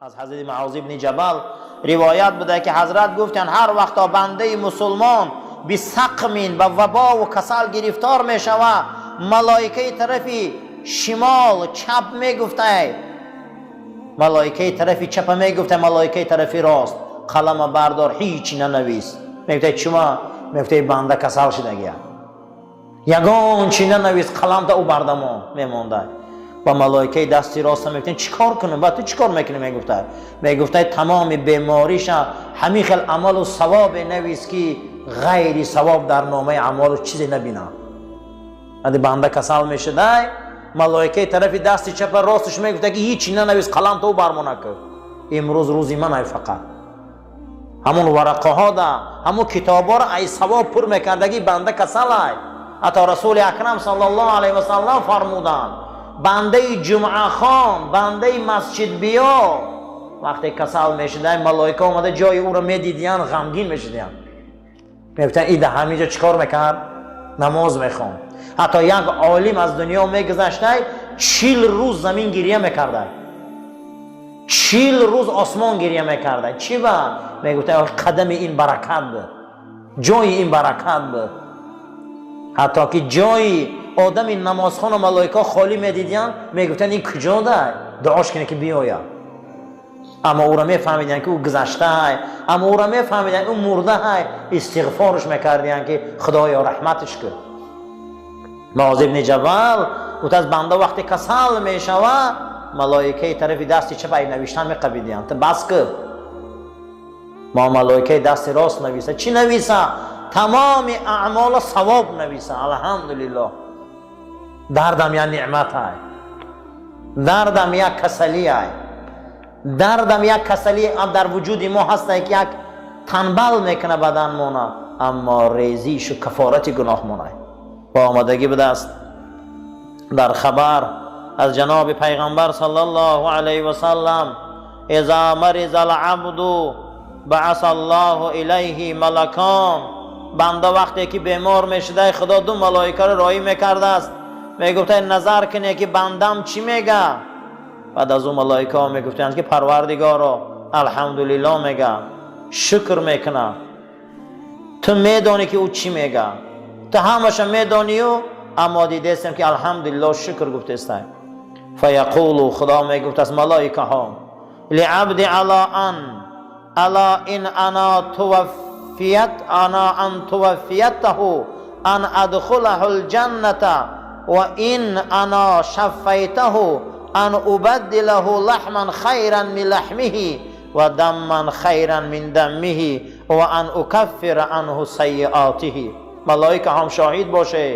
Аз ҳазрати Муоз ибни Ҷабал ривоят буда, ки ҳазрат гуфтанд: ҳар вақто бандаи мусулмон бисақмин, ба вабову касал гирифтор мешавад, малоикаи тарафи шимол чап мегуфтай, малоикаи тарафи чапа мегуфтай, малоикаи тарафи рост: қалама бардор, ҳеҷ нанавис. Мегуфтай: чума? Мегуфтай: банда касал шудагия, ягон чи нанавис, қаламта ӯ бардамо мемонда. Ба малоикаи дасти роста мегуфтем: чӣ кор кунем? Ба ту чӣ кор мекунӣ? Мегуфтай, мегуфтай: тамоми бемориша ҳамин хел амалу савобе навис, ки ғайри савоб дар номаи амолу чизе набинам. Ади банда касал мешудай, малоикаи тарафи дасти чапа росташ мегуфта, ки ҳичи нанавис, қалам то бармо накард, имрӯз рӯзи ман ай, фақат ҳамун варақаҳо да, ҳамун китобҳоро ай савоб пур мекардагӣ, банда касалай. Ҳатто Расули Акрам саллаллоҳу алайҳи васаллам фармуданд: бандаи ҷумъахон, бандаи масҷидбиё вақте касал мешудай, малоика омада ҷои ӯро медидиянд, ғамгин мешудиянд, мегуфтанд: ида ҳаминҷо чӣ кор мекард? Намоз мехонд. Ҳатто як олим аз дунё мегузаштай, 40 рӯз замин гирья мекардай, 40 рӯз осмон гирья мекардай. Чӣ ба? Мегуфтай: қадами ин баракат буд, ҷои ин баракат буд. Ҳатто ки ҷои одами намозхону малоика холӣ медидиянд, мегуфтанд: ин куҷо дай, дуош кунед, ки биёяд. Аммо ӯро мефаҳмиданд, ки ӯ гузаштаай, аммо ӯро мефаҳмиданд, ӯ мурдаай, истиғфорш мекардиянд, ки Худоё, раҳматш кун. Муоз ибни Ҷабал гуфт: аз банда вақте касал мешавад, малоикаи тарафи дасти чап ай навиштан меқабидиянд, ту бас кун, мо малоикаи дасти рост нависа. Чӣ нависа? Тамоми аъмола савоб нависа. Алҳамдулиллоҳ, дардам як неъматай, дардам як касалиай, дардам як касалӣ дар вуҷуди мо ҳастай, ки як танбал мекуна баданмона, аммо резишу кафорати гуноҳмонай. Бо омадагӣ будааст дар хабар аз ҷаноби пайғамбар саллаллоҳу алайҳи васаллам: иза мариза алабду бааса аллоҳу илайҳи малакон. Банда вақте ки бемор мешудай, Худо ду малоикаро роҳӣ мекардааст, мегуфтай: назар куне, ки бандам чӣ мега. Баъд аз ӯ малоикаҳо мегуфтанд, ки Парвардигоро, алҳамдулилло мега, шукр мекуна. Ту медонӣ, ки ӯ чӣ мега, ту ҳамаша медонию, аммо дидестем, ки алҳамдулилло, шукр гуфтестай. Фаяқулу, Худо мегуфтааст малоикаҳо: лиабди ала ан ала ин ана туваффият ана ан туваффиятаҳу ан адхулаҳу лҷанната ва ин ана шаффайтаҳу ан убаддилаҳу лаҳман хайран мин лаҳмиҳи ва дамман хайран мин даммиҳи ва ан укаффира анҳу сайиотиҳи. Малоика ҳам шоҳид боше,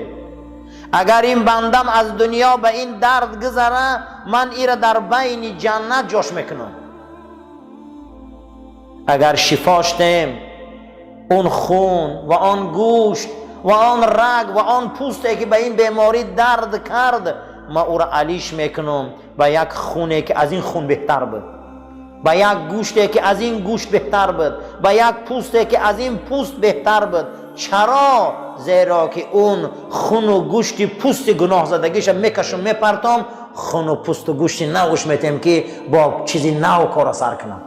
агар ин бандам аз дунё ба ин дард гузара, ман ира дар байни ҷаннат ҷош мекунам. Агар шифош дем, он хун ва он гӯшт ва он раг ва он пӯсте, ки ба ин беморӣ дард кард, ман ӯро алиш мекунам ба як хуне, ки аз ин хун беҳтар буд, ба як гӯште, ки аз ин гӯшт беҳтар буд, ба як пӯсте, ки аз ин пӯст беҳтар буд. Чаро? Зеро ки он хуну гӯшти пӯсти гуноҳзадагиша мекашум, мепартом, хуну пӯсту гӯшти навш метем, ки бо чизи нав кора сар кунам.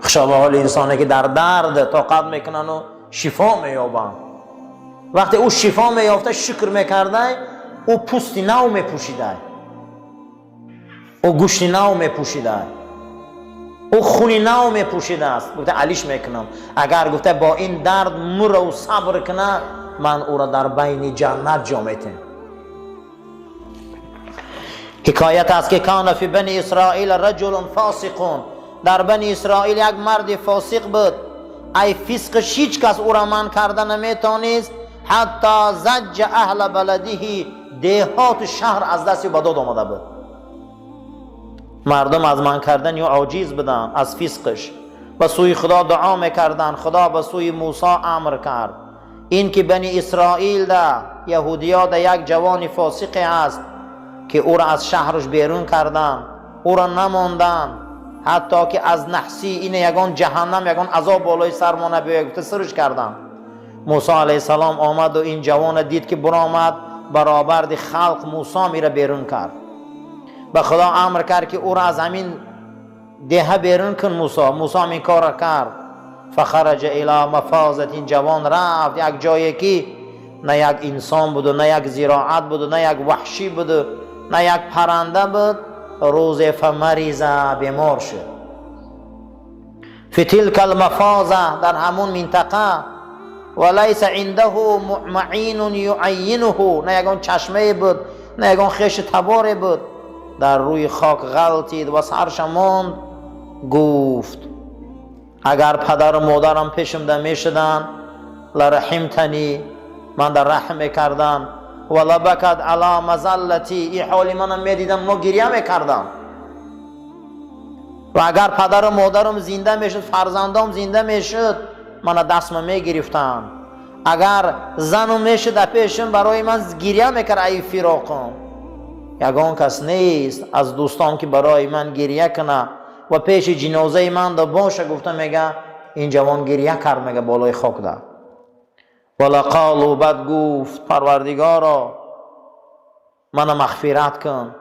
Хушо ба ҳоли инсоне, ки дар дард тоқат мекунану шифо меёбанд. Вақте ӯ шифо меёфта, шукр мекардай, ӯ пӯсти нав мепӯшидай, ӯ гӯшти нав мепӯшидай, ӯ хуни нав мепӯшидааст. Гуфта: алиш мекунам, агар гуфта бо ин дард мураву сабр куна, ман ӯро дар байни ҷаннат ҷо метем. Ҳикоят аст, ки кана фи бани Исроил раҷулун фосиқун. Дар Бани Исроил як марди фосиқ буд. Ай фисқиш ҳеҷ кас ӯро манъ карда наметонист. Ҳатто заҷҷа аҳла баладиҳи, деҳоту шаҳр аз дасти ба дод омада буд. Мардум аз манъ кардани ӯ оҷиз буданд аз фисқиш, ба сӯи Худо дуо мекарданд. Худо ба сӯи Мусо амр кард: ин ки Бани Исроил да, яҳудиё да як ҷавони фосиқе ҳаст, ки ӯро аз шаҳраш берун карданд, ӯро намонданд, ҳатто ки аз наҳсӣ ина ягон ҷаҳаннам, ягон азоб болои сармо набиёяд, гуфта сирш карданд. Мусо алайҳиссалом омаду ин ҷавона дид, ки буромад баробарди халқ. Мусо мира берун кард, ба Худо амр кард, ки ӯро аз ҳамин Деҳа берун кун Мусо. Мусо ҳам ин корро кард. فخرج إلى مفازة, ин ҷавон рафт як ҷое, ки на як инсон буду, на як зироат буду, на як ваҳшӣ буду, на як парранда буд. Рӯзе فمرض, бемор шуд. في تلك المفازة, дар ҳамун минтақа. وليس عنده معين يعينه, на ягон чашмае буд, на ягон хеши таборе буд. Дар рӯи хок ғалтид ва сарша монд. Гуфт: «Агар падару модарам пешумда мешуданд, لرحمتني, ман дар раҳм мекардам, ولبكت على مذلتي, и ҳоли манам медидам, мо гирья мекардам. Ва агар падару модарам зинда мешуд, фарзандом зинда мешуд, мана дастма мегирифтам. Агар зану мешуд пешум, барои ман гирья мекард. Ай фироқум ягон кас нест аз дӯстон, ки барои ман гирья куна ва пеши ҷинозаи ман да боша», гуфта, мега, ин ҷавон гирья кард, мега, болои хок да. ولقالوا, баъд гуфт: «Парвардигоро, мана мағфират кун,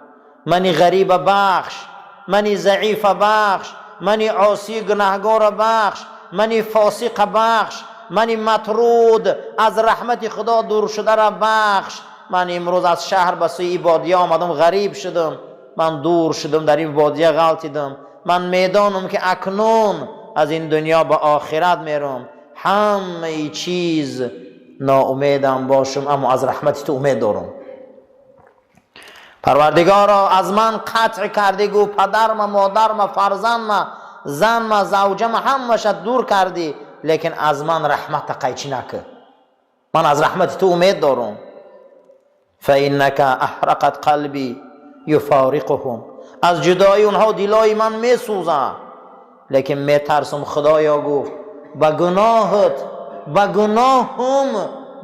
мани ғариба бахш, мани заифа бахш, мани осии гунаҳгора бахш, мани фосиқа бахш, мани матруд, аз раҳмати Худо дур шудара бахш. Ман имрӯз аз шаҳр ба сӯи бодия омадам, ғариб шудам, ман дур шудам, дар ин бодия ғалтидам. Ман медонам, ки акнун аз ин дунё ба охират мерам. Ҳамаи чиз ноумедам бошам, аммо аз раҳмати ту умед дорам. Парвардигоро, аз ман қатъ кардӣ, гӯ, падарма, модарма, фарзандма, занма, завҷама, ҳамаша дур кардӣ, лекин аз ман раҳмата қайчӣ накӣ. Ман аз раҳмати ту умед дорам. فإنك أحرقت قلبي يفارقهم, аз ҷудоии онҳо дилои ман месӯзад, лекин метарсам, Худоё, гуфт, ба гуноҳат, ба гуноҳум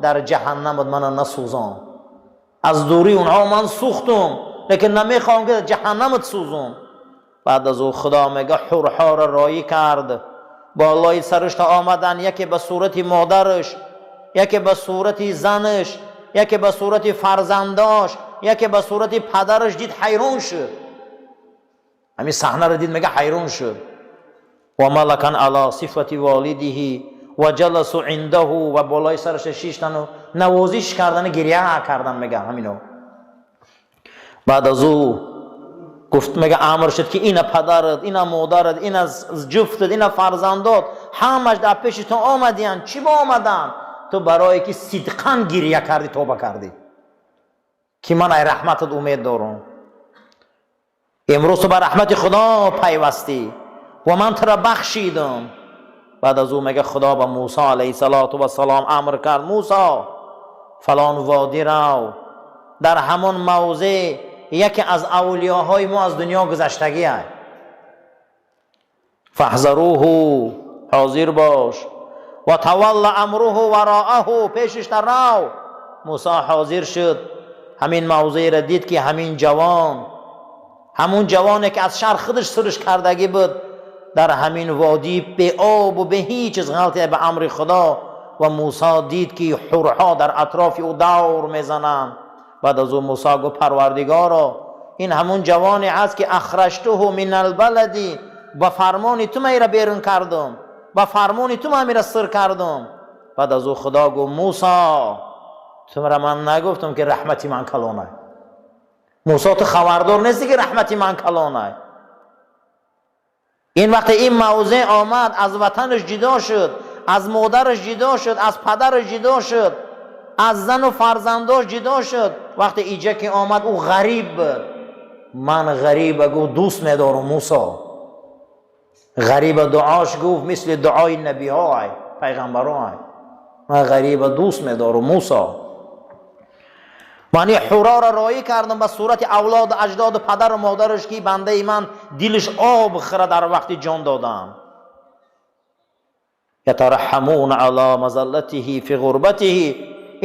дар ҷаҳаннамат мана насӯзон. Аз дурии онҳо ман сӯхтум, лекин намехоҳам, ки дар ҷаҳаннамат сӯзум». Баъд аз ӯ Худо, мега, ҳурҳоро роӣ кард. Болои сараш та омадан, яке ба сурати модараш, яке ба сурати занаш, яке ба сурати фарзандош, яке ба сурати падараш. Дид, ҳайрон шуд. Ҳамин саҳнаро дид, мега, ҳайрон шуд. وملكا على صفة والده وجلسوا عنده, ва болои сараша шиштану навозиш кардану гирья кардан, мега, ҳамино. Баъд аз ӯ гуфт, мега, амр шуд, ки ина падарат, ина модарат, ина ҷуфтат, ина фарзандот, ҳамаш дар пеши ту омадиянд. Чӣ ба омаданд? Ту барое ки сидқан гирья кардӣ, тоба кардӣ, ки ман ай раҳматат умед дорам. Имрӯз ту ба раҳмати Худо пайвастӣ ва ман тура бахшидам. Баъд аз ӯ, мега, Худо ба Мусо алайҳиссалоту вассалом амр кард: «Мусо, фалон водӣ рав, дар ҳамон мавзеъ яке аз авлиёҳои мо аз дунё гузаштагиа. فاحضروه, ҳозир бош, وتول أمره وراءه, пешишта рав». Мусо ҳозир шуд, ҳамин мавзеъро дид, ки ҳамин ҷавон, ҳамун ҷавоне, ки аз шаҳр худаш сурш кардагӣ буд, дар ҳамин водии беобу бе ҳеҷ чиз ғалте ба амри Худо. Ва Мусо дид, ки ҳурҳо дар атрофи ӯ давр мезананд. Баъд аз ӯ Мусо гуфт: «Парвардигоро, ин ҳамун ҷавоне аст, ки أخرجته من البلد, ба фармони ту ман ира берун кардум, ба фармони ту ман ира сир кардум». Баъд аз ӯ Худо гуфт: «Мусо, тура ман нагуфтам, ки раҳмати ман калонай? Мусо, ту хабардор нестӣ, ки раҳмати ман калонай? Ин вақте ин мавзеъ омад, аз ватанаш ҷудо шуд, аз модараш ҷудо шуд, аз падараш ҷудо шуд, аз зану фарзандош ҷудо шуд. Вақте иҷа ки омад, ӯ ғариб буд. Ман ғариба, гуфт, дӯст медорам». Мусо ғариба дуош, гуфт, мисли дуои набиҳо, пайғамбаро. «Ман ғариба дӯст медорам, Мусо. Ман ин ҳурора роӣ кардам ба сурати авлоду аҷдоду падару модараш, ки бандаи ман дилаш об хӯра дар вақти ҷон додам. يترحمون على مذلته في غربته,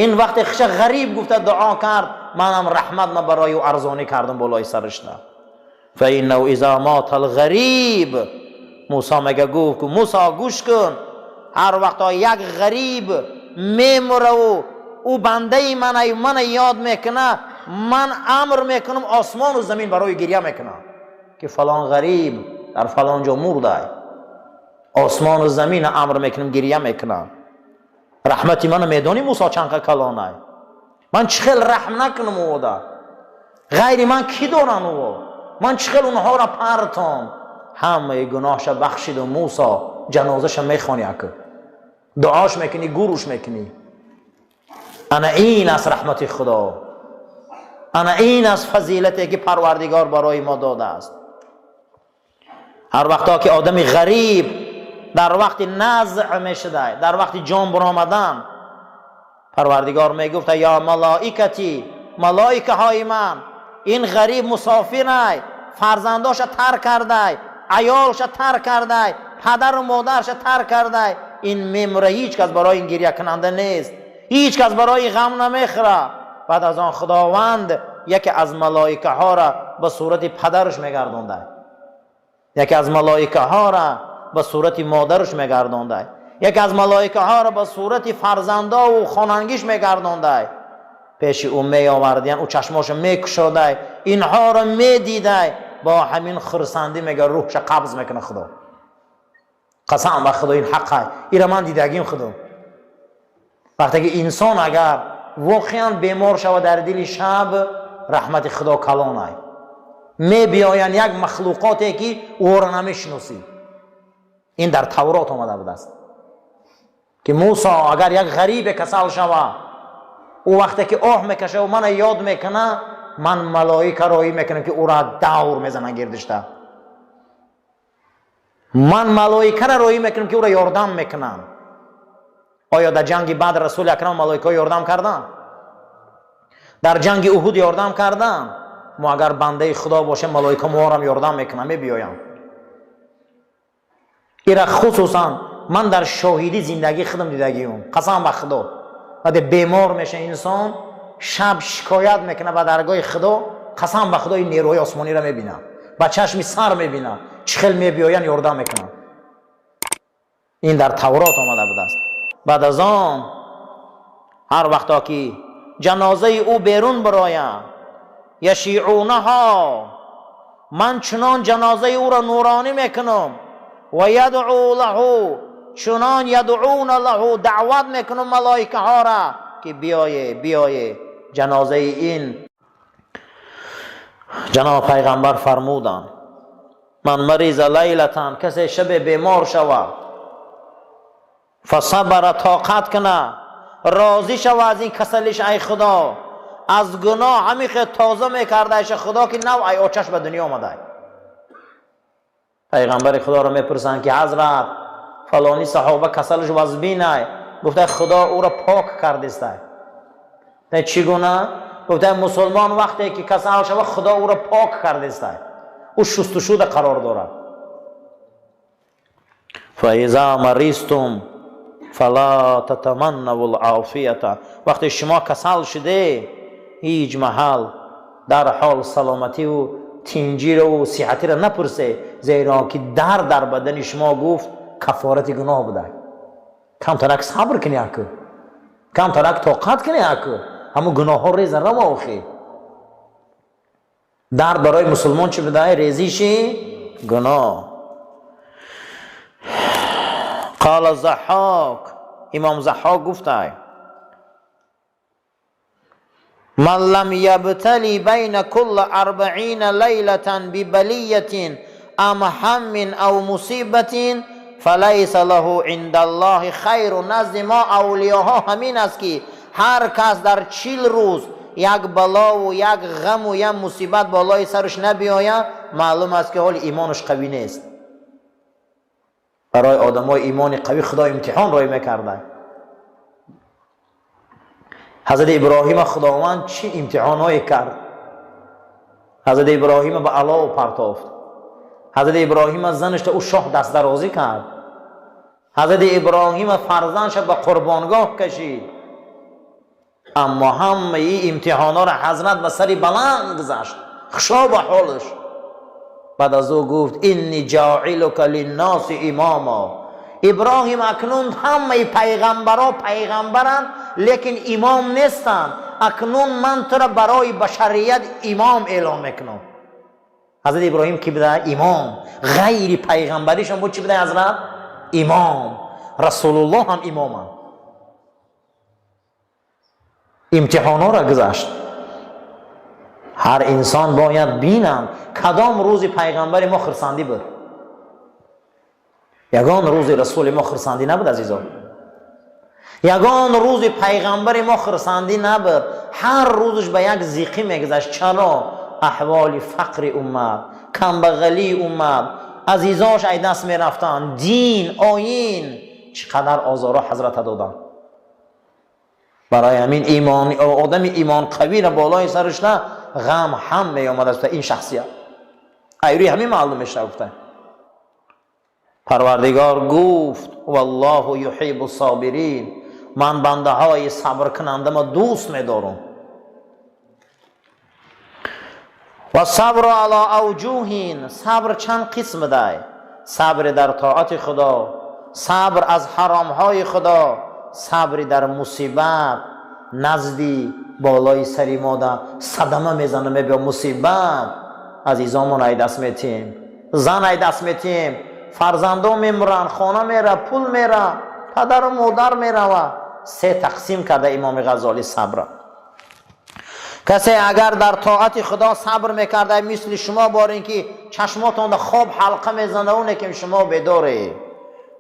ин вақте хиша ғариб гуфта дуо кард, манам раҳмат ма барои ӯ арзонӣ кардам болои сарашта. فإنه إذا مات الغريب», Мусо мега, гуфт, Мусо, гӯш кун, ҳар вақто як ғариб мемураву ӯ бандаи мана, мана ёд мекуна, ман амр мекунам, осмону замин барои гирья мекунам, ки фалон ғариб Дар фалон ҷо мурдай. Осмону замина амр мекунам, гирья мекунам. Раҳмати мана медонӣ, Мусо, чанқа калонай? Ман чӣ хел раҳм накунам ӯода? Ғайри ман кӣ доран ӯо? Ман чӣ хел онҳоро партом? Ҳамаи гуноҳша бахшиду, Мусо, ҷанозаша мехонӣ, аку дуош мекунӣ, гуруш мекунӣ. Ана ин аст раҳмати Худо, ана ин аст фазилате, ки Парвардигор барои мо додааст. Ҳар вақто ки одами ғариб дар вақти назъ мешудай, дар вақти ҷон буромадан, Парвардигор мегуфта: «Ё малоикатӣ, малоикаҳои ман, ин ғариб мусофирай, фарзандоша тарк кардай, аёлша тарк кардай, падару модарша тарк кардай. Ин мемура, ҳеҷ кас барои ин гирьякунанда нест, ҳеҷ кас барои ғам намехӯра». Баъд аз он Худованд яке аз малоикаҳоро ба сурати падараш мегардондай, яке аз малоикаҳоро ба сурати модараш мегардондай, яке аз малоикаҳоро ба сурати фарзандову хонангиш мегардондай. Пеши ӯ меовардиян, ӯ чашмошо мекушодай, инҳоро медидай, бо ҳамин хурсандӣ мега, рӯҳша қабз мекуна Худо. Қасам ба Худо, ин ҳаққай, ира ман дидагим худо. Вақте ки инсон агар воқеан бемор шавад дар дили шаб, раҳмати Худо калонай, мебиёянд як махлуқоте, ки ӯро намешиносӣ. Ин дар Таврот омада будааст, ки Мусо, агар як ғарибе касал шава, ӯ вақте ки оҳ мекаша, мана ёд мекуна, ман малоика роҳӣ мекунам, ки ӯро давр мезананд гирдишта. Ман малоикаро роҳӣ мекунам, ки ӯро ёрдам мекунам. Оё дар ҷанги Бадр Расули Акрам малоикаҳо ёрдам карданд? Дар ҷанги Уҳуд ёрдам карданд? Мо агар бандаи Худо бошем, малоика моорам ёрдам мекунам, мебиёям. Ира хусусан ман дар шоҳидӣ зиндагии худам дидагиюм. Қасам ба Худо, вақте бемор меша инсон, шаб шикоят мекунад ба даргоҳи Худо, қасам ба Худо, ин нерӯҳои осмониро мебинам, ба чашми сар мебинам, чӣ хел мебиёянд, ёрдам мекунанд. Ин дар Таврот омада будааст. Баъд аз он ҳар вақто ки ҷанозаи ӯ берун бирояд, یشیعونها، ман чунон ҷанозаи ӯро нуронӣ мекунам ва ядъу лаҳу, чунон ядъуна лаҳу, даъват мекунам малоикаҳоро, ки биёе, биёе ҷанозаи ин. Ҷаноб Пайғамбар фармуданд: من مرض ليلة، касе шабе бемор шавад، فصبر، тоқат куна, розӣ шава аз ин касалиш, ай Худо, аз гуноҳ ҳамин хел тоза мекардааша Худо, ки нав ай очаш ба дунё омадай. Пайғамбари Худоро мепурсанд, ки ҳазрат, фалони саҳоба касалаш вазбинай. Гуфта, Худо ӯро пок кардистай. Чӣ гуна? Гуфта, мусулмон вақте ки касал шава, Худо ӯро пок кардистай, ӯ шустушуда қарор дорад. فإذا مرضتم فلا تتمنوا العافية. Вақте шумо касал шуде, ҳеҷ маҳал дар ҳол саломативу тинҷиру сиҳатиро напурсе, зеро ки дард дар бадани шумо, гуфт, кафорати гуноҳ буда. Камтарак сабр кунӣ, аку камтарак тоқат кунӣ, аку ҳамун гуноҳҳо реза рава. Охи, дард барои мусулмон чӣ буда? Резиши гуноҳ. قال الضحاك، имом Заҳҳок гуфтай: من لم يبتل بين كل 40 ليلة ببلية أم هم أو مصيبة فليس له عند الله خير. Назди мо авлиёҳо ҳамин аст, ки ҳар кас дар 40 рӯз як балову як ғаму як мусибат болои сараш набиёяд, маълум аст, ки ҳоли имонаш қавӣ нест. Барои одамои имони қавӣ Худо имтиҳон рӯй мекарда. Ҳазрати Иброҳима Худованд чӣ имтиҳонҳое кард? Ҳазрати Иброҳима ба алов партофт, Ҳазрати Иброҳима занашта ӯ шоҳ дастдарозӣ кард, Ҳазрати Иброҳима фарзандша ба қурбонгоҳ кашид. Аммо ҳамаи имтиҳонҳоро ҳазрат ба сари баланд гузашт. Хушо ба ҳолаш. Баъд аз ӯ гуфт: إني جاعلك للناس إماما. Иброҳим, акнун ҳамаи пайғамбаро пайғамбаранд, лекин имом нестанд. Акнун ман туро барои башарият имом эълон мекунам. Ҳазрат Иброҳим ки буда? Имом. Ғайри пайғамбаришон буд, чӣ буда ҳазрат? Имом. Расулуллоҳ ҳам имоманд. Имтиҳонҳоро гузашт. Ҳар инсон бояд бинанд, кадом рӯзи пайғамбари мо хурсандӣ буд. Ягон рӯзи расули мо хурсандӣ набуд, азизон. Ягон рӯзи пайғамбари мо хурсандӣ набуд. Ҳар рӯзаш ба як зиқӣ мегузашт. Чаро? Аҳволи фақри уммат, камбағалии уммат, азизош ай даст мерафтанд, дин, оин, чӣ қадар озоро ҳазрата доданд. Барои ҳамин имон, одами имонқавиро болои сарашна ғам ҳам меомад аст. Ин шахсият айрӯи ҳамин маълум мешавад. Гуфта Парвардигор гуфт: «Валлоҳу юҳиббу собирин», ман бандаҳои сабркунандама дӯст медорам. Ва сабру ало авҷуҳин, сабр чанд қисм дай: сабри дар тоати Худо, сабр аз ҳаромҳои Худо, сабри дар мусибат. Назди болои сари мода садама мезана, мебиё мусибат, азизомон ай даст метиҳем, зан ай даст метиҳем, фарзандон мемуранд, хона мера, пул мера, падару модар мерава. Се тақсим карда Имоми Ғазолӣ сабра. Касе агар дар тоати Худо сабр мекарда, мисли шумо борин ки чашмотонда хоб ҳалқа мезана, оне ки шумо бедоред,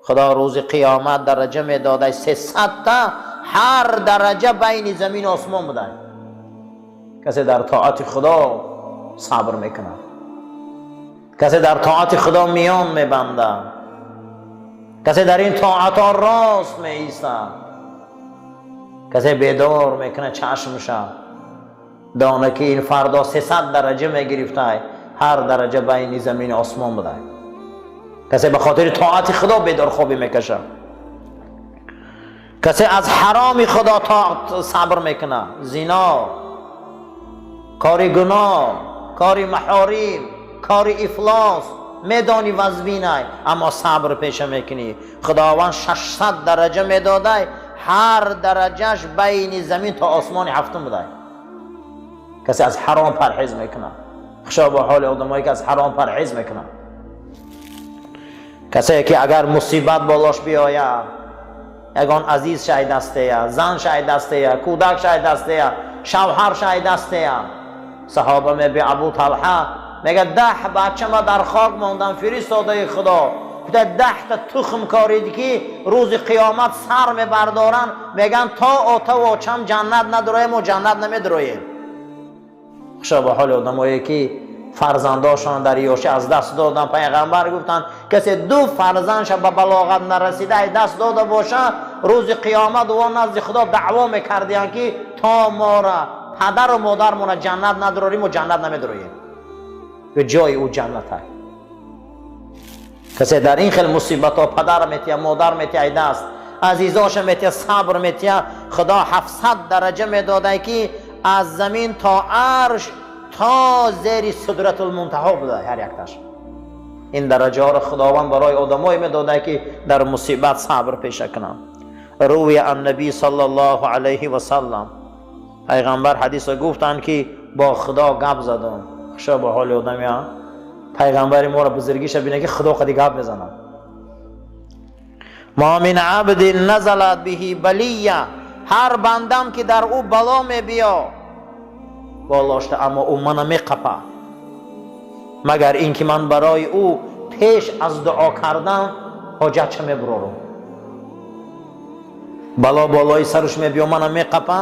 Худо рӯзи қиёмат дараҷа медода 300-та, ҳар дараҷа байни замину осмон буда. Касе дар тоати Худо сабр мекунад, касе дар тоати Худо миён мебандад, касе дар ин тоатҳо рост меистад, касе бедор мекунад чашмша, дона ки ин фардо 300 дараҷа мегирифтай, ҳар дараҷа байни замину осмон будай. Касе ба хотири тоати Худо бедорхобӣ мекашад, касе аз ҳароми Худо сабр мекунад, зино, кори гуноҳ, кори маҳорим, кори ифлос, медонӣ вазбинай, аммо сабр пеша мекунӣ, Худованд 600 дараҷа медодай, ҳар дараҷаш байни замин то осмони ҳафтум будай. Касе аз ҳаром парҳез мекунад, хушо ба ҳоли одамое ки аз ҳаром парҳез мекунад. Касе ки агар мусибат болош биёяд, ягон азиз шай дастея, зан шай дастея, кӯдак шай дастея, шавҳар шай дастея. Саҳоба меби Абу Талҳа мега: 10 бачама дар хок мондам, фиристодаи Худо. Гуфта: 10-та тухм корид ки рӯзи қиёмат сар мебардоранд, мегӯянд: то отаву очам ҷаннат надуроем, мо ҷаннат намедуроем. Хушо ба ҳоли одамое ки фарзандошон дар ёшӣ аз даст доданд. Пайғамбар гуфтанд: касе ду фарзандша ба балоғат нарасида ай даст дода боша, рӯзи қиёмат ӯ назди Худо даъво мекардиянд ки то мора падару модармона ҷаннат надурорим, мо ҷаннат намедуроем. Ҷои ӯ ҷаннат ай. Касе дар ин хел мусибатҳо падар метия, модар метия ай даст, азизоша метия, сабр метия, Худо 700 дараҷа медодай ки аз замин то арш, то зери Сидратулмунтаҳо буда ҳар якташ. Ин дараҷаҳоро Худованд барои одамое медода ки дар мусибат сабр пеша кунанд. Рӯя аннабӣ саллаллоҳу алайҳи васаллам, пайғамбар ҳадисо гуфтанд ки бо Худо гап задам. Хушо ба ҳоли одамия, пайғамбари моро бузургиша бина ки Худо қади гап мезанад. Ма мин абдин назалат биҳи балия, ҳар бандам ки дар ӯ бало мебиё болошта, аммо ӯ мана меқапа, магар ин ки ман барои ӯ пеш аз дуо кардан ҳоҷатша мебурорам. Бало болои сараш мебиё, мана меқапа,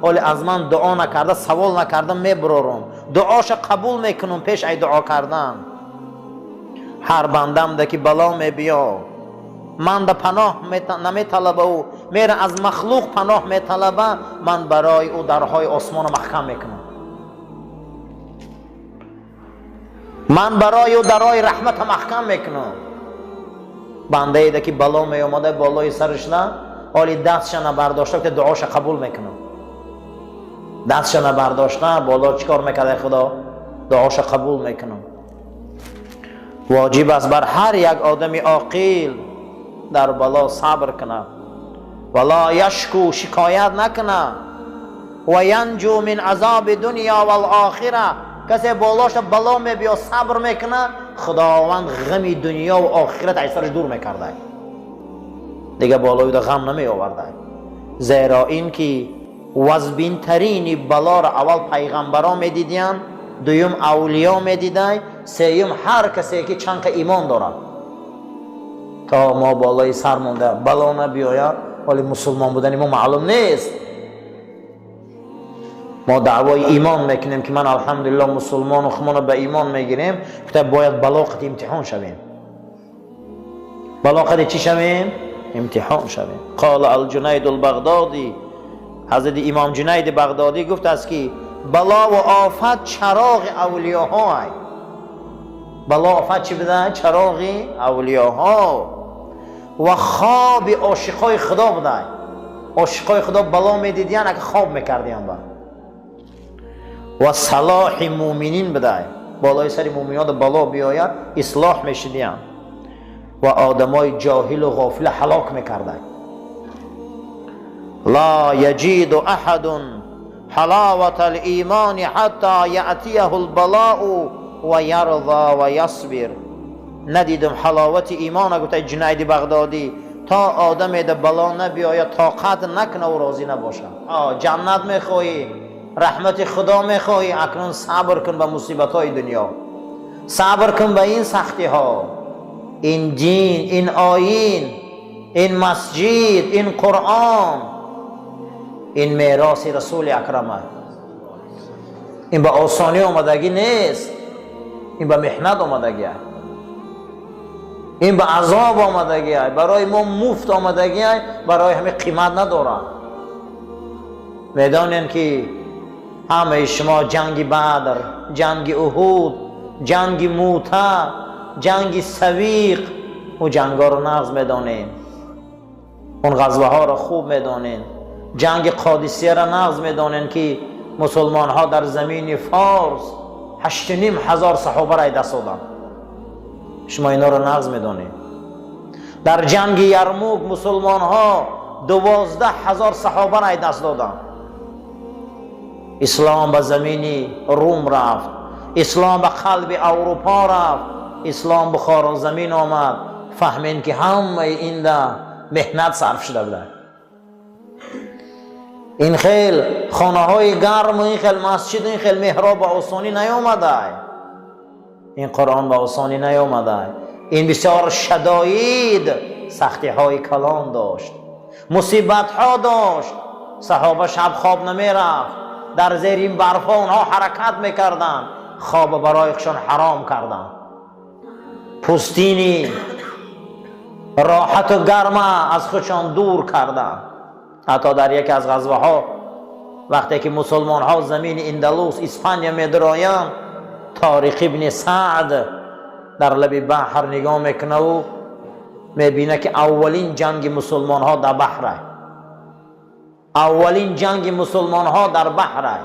ҳоле аз ман дуо накарда, савол накарда мебурорам, дуоша қабул мекунам пеш ай дуо кардан. Ҳар бандамда ки бало мебиё, ман да паноҳ наметалабау, мера аз махлуқ паноҳ металаба, ман барои ӯ дарҳои осмонро маҳкам мекунам, ман барои ӯ дарҳои раҳмата маҳкам мекунам. Бандаеда ки бало меомада болои сараш, на ҳоли дастша набардошта, ки дуоша қабул мекунам. Дастша набардошта боло чӣ кор мекарда, Худо дуоша қабул мекунам. Воҷиб аст бар ҳар як одами оқил дар бало сабр кунад, вала яшку, шикоят накунад, ва янҷу мин азоби дунё валохира. Касе болоша бало мебиё, сабр мекунад, Худованд ғами дунё ва охират аз сараш дур мекарда, дига болои ғам намеоварда. Зеро ин ки вазбинтарини балоро аввал пайғамбаро медидиянд, дуюм авлиё медидай, сеюм ҳар касе ки чанқа имон дорад. То мо болои сар монда бало набиёяд, вале мусулмон будани мо маълум нест. Мо даъвои имон мекунем, ки ман, алҳамдулилло, мусулмону худмоно ба имон мегирем. Гуфта, бояд бало қати имтиҳон шавем. Бало қати чӣ шавем? Имтиҳон шавем. Қола Алҷунайду Албағдодӣ, ҳазрати Имом Ҷунайди Бағдодӣ гуфтааст, ки балову офат чароғи авлиёҳо. Бало, офат чӣ буда? Чароғи авлиёҳо ва хоби ошиқҳои Худо буда. Ошиқҳои Худо бало медидиян, агар хоб мекардиян ба ва салоҳи муъминин буда. Болои сари муъминода бало биёяд, ислоҳ мешидиян ва одамои ҷоҳилу ғофила ҳалок мекарда. Ла яҷиду аҳадун ҳалавата лимони ҳатта яътияҳу лбалоу ва ярза ва ясбир. Надидум ҳаловати имона, гуфта Ҷунайди Бағдодӣ, то одамеда бало набиёяд, тоқат накунаву розӣ набошад. Ҷаннат мехоҳӣ, раҳмати Худо мехоҳӣ, акнун сабр кун ба мусибатҳои дунё, сабр кун ба ин сахтиҳо. Ин дин, ин оин, ин масҷид, ин Қуръон, ин мероси Расули Акрама, ин ба осонӣ омадагӣ нест, ин ба меҳнат омадагӣ, ин ба азоб омадагӣ. Барои мо муфт омадагӣ, барои ҳамин қимат надорад. Медонем, ки ҳамаи шумо ҷанги Бадр, ҷанги Уҳуд, ҷанги Мута, ҷанги Савиқ, ӯ ҷангҳоро нағз медонем, он ғазваҳоро хуб медонем. Ҷанги Қодисияро нағз медонем, ки мусулмонҳо дар замини Форс 8500 саҳобаро даст доданд. Шумо иноро нағз медонед. Дар ҷанги Ярмук мусулмонҳо 12 000 саҳобаро даст доданд. Ислом ба замини Рум рафт, ислом ба қалби Аврупо рафт, ислом Бухоро замин омад. Фаҳмем, ки ҳамаи инда меҳнат сарф шуда буда. Ин хел хонаҳои гарму ин хел масҷиду ин хел меҳроб ба осонӣ наёмадай, ин Қуръон ба осонӣ наёмадай. Ин бисёр шадоид, сахтиҳои калон дошт, мусибатҳо дошт. Саҳоба шаб хоб намерафт. Дар зери ин барфҳо онҳо ҳаракат мекарданд, хоба барои худшон ҳаром карданд, пӯстини роҳату гарма аз худшон дур карданд. Ҳатто дар яке аз ғазваҳо, вақте ки мусулмонҳо замини Индалус, Испания медароянд, Ториқ ибни Саъд дар лаби баҳр нигоҳ мекунаву мебинад, ки аввалин ҷанги мусулмонҳо дар баҳра, аввалин ҷанги мусулмонҳо дар баҳра.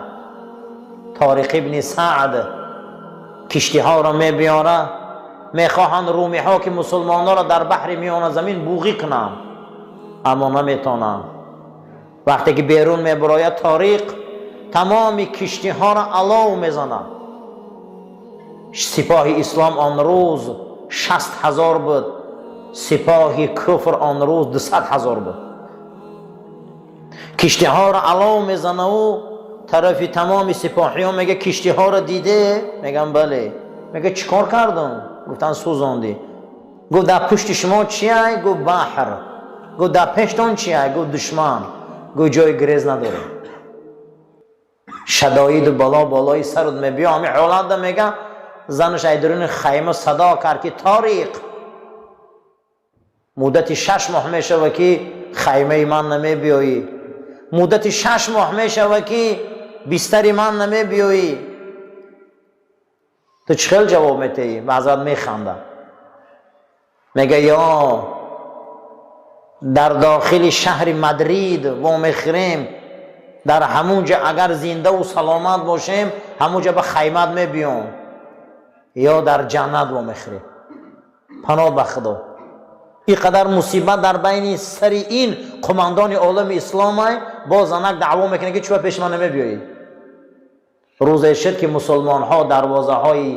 Ториқ ибни Саъд киштиҳоро мебиёрад. Мехоҳанд румиҳо, ки мусулмонҳоро дар баҳри Миёназамин буғӣ кунанд, аммо наметонанд. Вақте ки берун мебарояд Ториқ, тамоми киштиҳоро алов мезанад. Сипоҳи ислом он рӯз 60 000 буд, сипоҳи куфр он рӯз 200 000 буд. Киштиҳоро алов мезанаву тарафи тамоми сипоҳиён мега: «Киштиҳоро диде?» Мегам: «Бале». Мега: «Чӣ кор кардум?» Гуфтан: «Сӯзондӣ». Гуфт: «Дар пушти шумо чиай?» Гуфт: «Баҳр». Гуфт: «Дар пештон чиай?» Гуфт: «Душман». Гуфт: «Ҷои гирез надорем». Шадоиду бало болои сарут мебиё. Ҳами ҳолатда, мега, занаш ай дуруни хайма садо кард, ки: «Ториқ, муддати 6 моҳ мешава, ки хаймаи ман намебиёӣ, муддати 6 моҳ мешава, ки бистари ман намебиёӣ, ту чӣ хел ҷавоб метаҳӣ?» Ба ҳазрат механда, мега: «Ё дар дохили шаҳри Мадрид вомехӯрем, дар ҳамун ҷа агар зиндаву саломат бошем, ҳамун ҷа ба хаймат мебиём, ё дар ҷаннат вомехӯрем, паноҳ ба Худо». Ин қадар мусибат дар байни сари ин қумандони олами исломай, боз занак даъво мекунад, ки чӯба пеши ман намебиёӣ. Рӯзе шуд, ки мусулмонҳо дарвозаҳои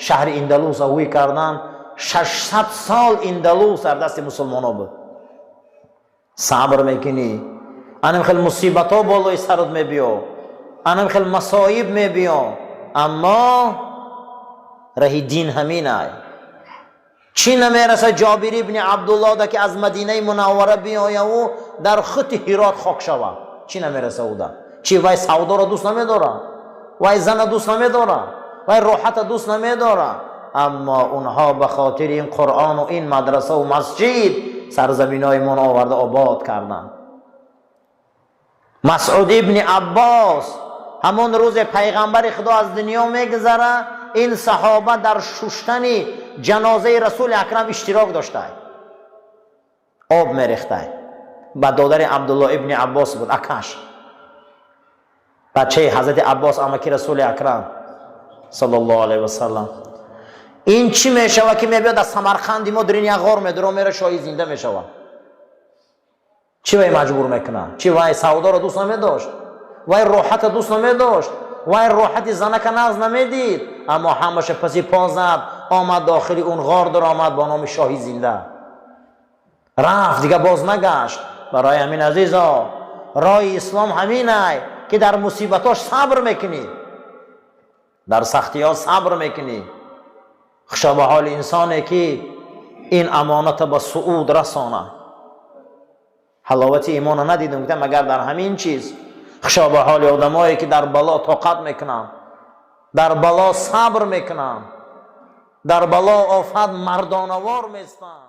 шаҳри Индалус ҳуй карданд. 600 сол Индалус дар дасти мусулмонҳо буд. Сабр мекунӣ, анам хел мусибатҳо болои сарат мебиё, анам хел масоиб мебиё, аммо раҳи дин ҳамин ай. Чӣ намераса Ҷобир ибни Абдулло да, ки аз Мадинаи Мунаввара биёяву дар худи Ҳирот хок шава? Чӣ намераса уда? Чӣ, вай савдоро дӯст намедорад? Вай зана дӯст намедорад? Вай роҳата дӯст намедорад? Аммо онҳо ба хотири ин Қуръону ин мадрасаву масҷид сарзаминҳои мон оварда обод карданд. Масъуд ибни Аббос, ҳамон рӯзе пайғамбари Худо аз дунё мегузара, ин саҳоба дар шуштани ҷанозаи Расули Акрам иштирок доштай, об мерехтай. Ба додари Абдулло ибни Аббос буд, акаш, бачаи ҳазрати Аббос, амаки Расули Акрам саллаллоҳу алайҳи васалам. Ин чӣ мешава, ки мебиёд аз Самарқанди мо дирин як ғор медуро, мера, шоҳи зинда мешава? Чӣ вай маҷбур мекунад? Чӣ, вай савдоро дӯст намедошт? Вай роҳата дӯст намедошт? Вай роҳати занака нағз намедид? Аммо ҳамаша паси по зад, омад, дохили он ғор даромад, бо номи шоҳи зинда рафт, дига боз нагашт. Барои ҳамин, азизо, роҳи ислом ҳаминай, ки дар мусибатош сабр мекунӣ, дар сахтиҳо сабр мекунӣ. Хушо ба ҳоли инсоне, ки ин амоната ба сууд расона. Ҳаловати имона надидум, гуфтам, магар дар ҳамин чиз. Хушо ба ҳоли одамое, ки дар бало тоқат мекунанд, дар бало сабр мекунанд, дар бало офат мардонавор местанд.